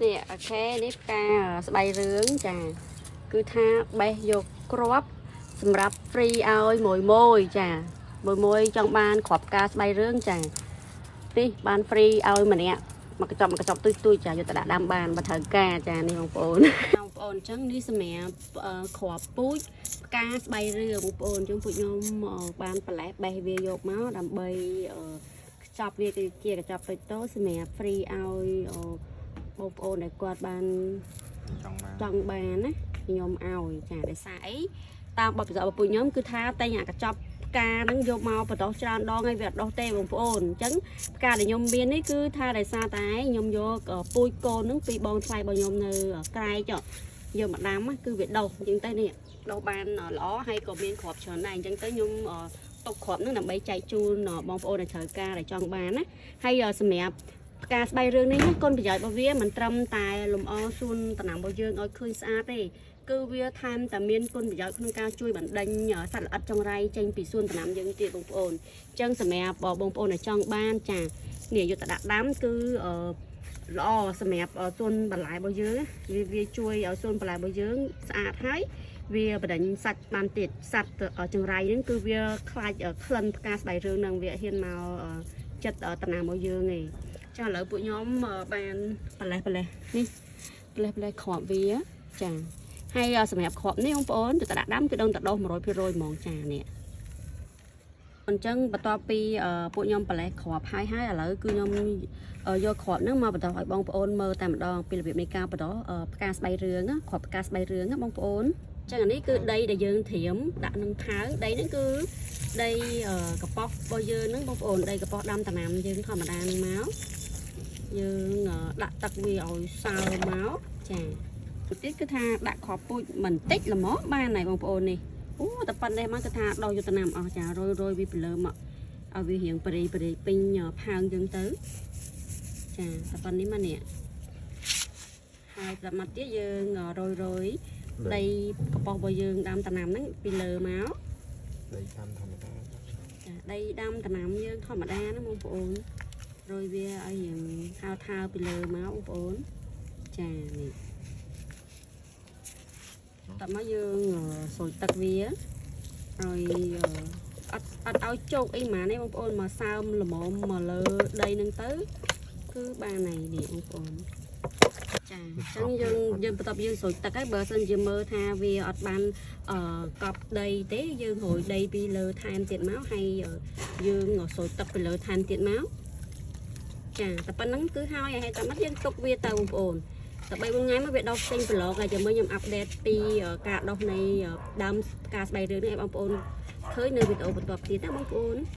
នេះ OK នេះផ្កាស្បៃរឿងចាគឺថាបេះយកគ្រាប់សម្រាប់ free ឲ្យមួយមួយចាមួយមួយចង់បានគ្រាប់ផ្កាស្បៃរឿងចានេះបាន free ឲ្យម្នាក់មកកញ្ចប់មកកញ្ចប់ទុយទុយចាយកទៅដាក់ដាំបានបើត្រូវការចានេះបងប្អូន បងប្អូនអញ្ចឹងនេះសម្រាប់គ្រាប់ពូជផ្កាស្បៃរឿងបងប្អូនអញ្ចឹងពួកខ្ញុំបានប្រលេះបេះវាយកមកដើម្បីខ្ចប់វាគឺជាកញ្ចប់តូចៗសម្រាប់ free ឲ្យបងប្អូនដែលគាត់បាន ចង់បាន ចង់បានណាខ្ញុំឲ្យចាដោយសារអីតាមបទពិសោធន៍របស់ពួកខ្ញុំគឺថាតែអាកញ្ចប់ផ្កាហ្នឹងយកមកបដោះច្រើនដងហើយវាអត់ដុះទេបងប្អូនអញ្ចឹងផ្កាដែលខ្ញុំមាននេះគឺថាដោយសារតែខ្ញុំយកពូជកូនហ្នឹងពីបងថ្លៃរបស់ខ្ញុំនៅក្រែកយកមកដាំគឺវាដុះអញ្ចឹងទៅនេះដុះបានល្អហើយក៏មានគ្រាប់ច្រើនដែរអញ្ចឹងទៅខ្ញុំទុកគ្រាប់ហ្នឹងដើម្បីចែកជូនបងប្អូនដែលត្រូវការដែលចង់បានណាហើយសម្រាប់ផ្កាស្បៃរឿងនេះគុណប្រយោជន៍របស់វាមិនត្រឹមតែលម្អសួនដំណាំរបស់យើងឲ្យឃើញស្អាតទេគឺវាថែមតែមានគុណប្រយោជន៍ក្នុងការជួយបណ្ដេញសត្វល្អិតចង្រៃចេញពីសួនដំណាំយើងទៀតបងប្អូនអញ្ចឹងសម្រាប់បងប្អូនដែលចង់បានចានេះយកទៅដាក់ដាំគឺល្អសម្រាប់សួនបន្លែរបស់យើងវាជួយឲ្យសួនបន្លែរបស់យើងស្អាតហើយវាបណ្ដេញសត្វបានទៀតសត្វចង្រៃហ្នឹងគឺវាខ្លាចក្លិនផ្កាស្បៃរឿងហ្នឹងវាហ៊ានមកចិត្តតំណាំរបស់យើងឯងចាឥឡូវពួកខ្ញុំបានប្រលេះប្រលេះនេះប្រលេះប្រលេះគ្រាប់វាចាហើយសម្រាប់គ្រាប់នេះបងប្អូនទៅដាក់ដាំគឺដឹងតែដុះ100%ហ្មងចានេះអញ្ចឹងបន្ទាប់ពីពួកខ្ញុំប្រលេះគ្រាប់ហើយហើយឥឡូវគឺខ្ញុំយកគ្រាប់ហ្នឹងមកបន្តឲ្យបងប្អូនមើលតែម្ដងពីរបៀបនៃការបន្តផ្កាស្បៃរឿងគ្រាប់ផ្កាស្បៃរឿងណាបងប្អូនចឹងអានេះគឺដីដែលយើងត្រៀមដាក់នឹងផើងដីហ្នឹងគឺដីកប៉ោះរបស់យើងហ្នឹងបងប្អូនដីកប៉ោះដាំដំណាំយើងធម្មតាហ្នឹងមកយើងដាក់ទឹកវាឲ្យសើមមកចាទៀតគឺថាដាក់គ្រាប់ពូជមិនតិចល្មមបានហើយបងប្អូននេះអូតែប៉ុណ្ណេះមកគឺថាដោះយកដំណាំអស់ចារយរយវាពីលើមកឲ្យវារៀងបរិបរិពេញផើងយើងទៅចាតែប៉ុណ្នេះមកនេះហើយប្រមាត់ទៀតយើងរយរយដីកប៉ោះរបស់យើងដាំដំណាំហ្នឹងពីលើមក ដីតាមធម្មតា ចាដីដាំដំណាំយើងធម្មតាណាបងប្អូនរោយវាឲ្យរៀងហៅថើពីលើមកបងប្អូនចានេះតមកយើងស្រូចទឹកវាឲ្យអត់ឲ្យជោកអីហ្មងទេបងប្អូនមកសើមល្មមមកលើដីហ្នឹងទៅគឺបានហើយនេះបងប្អូនចាអញ្ចឹងយើងយើងបន្ទាប់យើងស្រូចទឹកហើយបើសិនជាមើលថាវាអត់បានអឺកប់ដីទេយើងរោយដីពីលើថែមទៀតមកហើយយើងស្រូចទឹកពីលើថែមទៀតមកចាតែប៉ុណ្្នឹងគឺហើយហើយតែមកយើងទុកវាទៅបងប្អូនតែ3 4ថ្ងៃមកវាដុះចេញប្រឡងហើយចាំមើលខ្ញុំ update ពីការដុះនៃដើមផ្កាស្បៃរឿងនេះឲ្យបងប្អូនឃើញនៅវីដេអូបន្ទាប់ទៀតណាបងប្អូន។